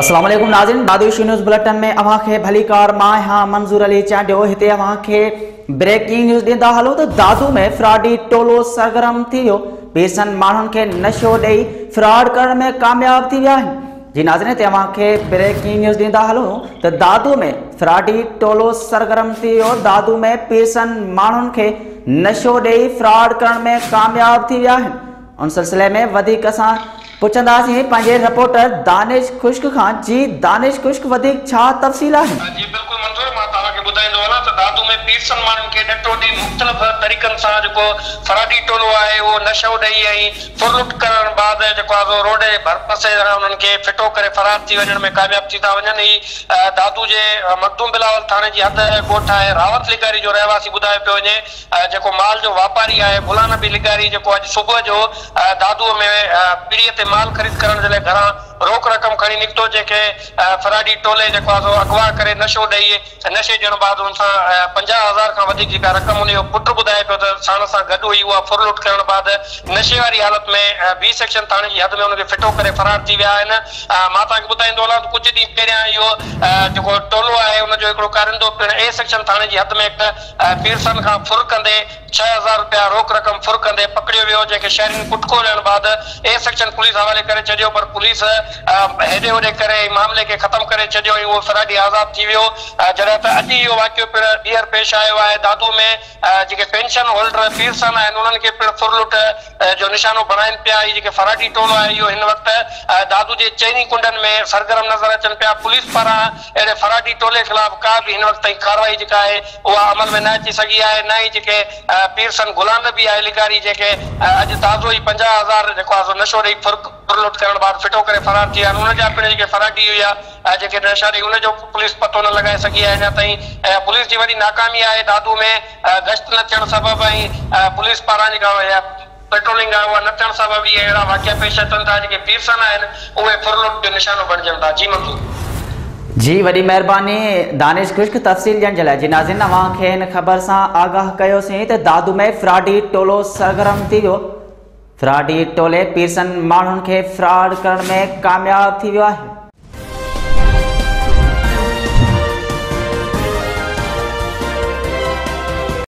السلام عليڪم ناظرين، دادو ايشو نيوز بليٽن ۾ اوهان کي ڀليڪار. مان آهيان منظور علي چانڊيو. هتي اوهان کي بريڪنگ نيوز ڏيندا هلون ته دادو ۾ فراڊي ٽولو سرگرم ٿي ويو. پيرسن ماڻهن کي نشو ڏئي فراڊ ڪرڻ ۾ ڪامياب ٿي ويا آهن. جي ناظرين، هتي اوهان کي بريڪنگ نيوز ڏيندا هلون ته دادو ۾ فراڊي ٽولو سرگرم ٿي ويو. دادو ۾ پيرسن ماڻهن کي نشو ڏئي فراڊ ڪرڻ ۾ ڪامياب ٿي ويا آهن. ان سلسلي ۾ وڌيڪ اسان پڇنداسين پنهنجي رپورٽر دانش خشڪ کان. جي دانش خشڪ، وڌيڪ ڇا تفصيل آهن؟ جي بلڪل منظور، مان توهان کي ٻڌائيندو هلان ته دادو ۾ پيرسن ماڻهن کي ڏٽو ڏئي مختلف طريقن سان جيڪو فراڊي ٽولو آهي اهو نشو ڏئي ۽ ڦرلٽ ڪرڻ بعد جيڪو آهي سو روڊ جي ڀرپاسي کان انهن کي ڦٽو ڪري فرار ٿي وڃڻ ۾ ڪامياب ٿي ٿا وڃن. هي دادو جي مخدوم بلاول ٿاڻي جي حد ڳوٺ آهي راوت لغاري جو رهواسي ٻڌايو پيو وڃي جيڪو مال جو واپاري آهي غلام نبي لغاري جيڪو اڄ صبح جو دادوء ۾ پڙيء تي مال خريد ڪرڻ جي لاء گهران روڪ رقم کڻي نڪتو جنهن کي فراڊي ٽولي جيڪو آهي سو اغوا ڪري نشو ڏئي نشي ڏيڻ بعد ان سان 50 هزار کان وڌيڪ جيڪا رقم ان جو پٽ ٻڌائي پيو ته ساڻس سان گڏ هئي اها ڦر لٽ ڪرڻ بعد نشي واري حالت ۾ بي سيڪشن ٿاڻي جي حد ۾ ان کي ڦٽو ڪري فرار ٿي ويا آهن. مان توهان کي ٻڌائيندو هلان ته ڪجهه ڏينهن پهريان اهو جيڪو ٽولو آهي ان جو هڪڙو ڪارندو پڻ اي سيڪشن ٿاڻي جي حد ۾ هڪ پيرسن کان ڦر ڪندي 6000 رپيا روڪ رقم ڦر ڪندي پڪڙيو ويو، جنهن کي شهرين ڪٽڪو ڏيڻ بعد اي سيڪشن پوليس حوالي ڪري ڇڏيو پر پوليس هيڏي هوڏي ڪري ۽ معاملي کي ختم ڪري ڇڏيو ۽ اهو فراڊي آزاد ٿي ويو، جڏهن ته اڄ اهو واقعو پڻ ٻيهر پيش آيو آهي، دادو ۾ جيڪي پينشن هولڊر پيرسن آهن انهن کي پڻ ڦر لٽ جو نشانو بڻائين پيا، هي جيڪي فراڊي ٽولو آهي اهو هن وقت دادو جي چئني ڪنڊن ۾ سرگرم نظر اچن پيا، پوليس پاران اهڙي فراڊي ٽولي خلاف ڪا به هن وقت تائين ڪارروائي جيڪا آهي اها عمل ۾ نه اچي سگهي آهي نه ئي جيڪي پيرسن غلام نبي آهي لغاري جنهن کي اڄ تازو ئي 50 هزار جيڪو آهي سو نشو ڏئي ڦر لٽ ڪرڻ بعد ڦٽو ڪري فرار ٿي ويا آهن ان جا پڻ جيڪي فراڊي هيا جيڪي نشا ڏئي ان جو پوليس پتو نه لڳائي سگهي آهي اڃا تائين ۽ پوليس جي وڏي ناڪامي آهي دادو ۾ گشت نه ٿيڻ سبب ۽ پوليس پاران جيڪا پيٽرولنگ آهي اها نه ٿيڻ سبب اهي اهڙا واقعا پيش اچن ٿا جيڪي پيرسن آهن اهي ڦرلٽ جو نشانو بڻجن ٿا. جي منظور. جي وڏي مهرباني دانش خشڪ تفصيل ڏيڻ جي لاء. جي ناظرين اوهان کي هن خبر سان آگاهه ڪيوسين ته دادو ۾ فراڊي ٽولو سرگرم ٿي ويو. فراڊي ٽولي پيرسن ماڻهن کي فراڊ ڪرڻ ۾ ڪامياب ٿي ويو آهي.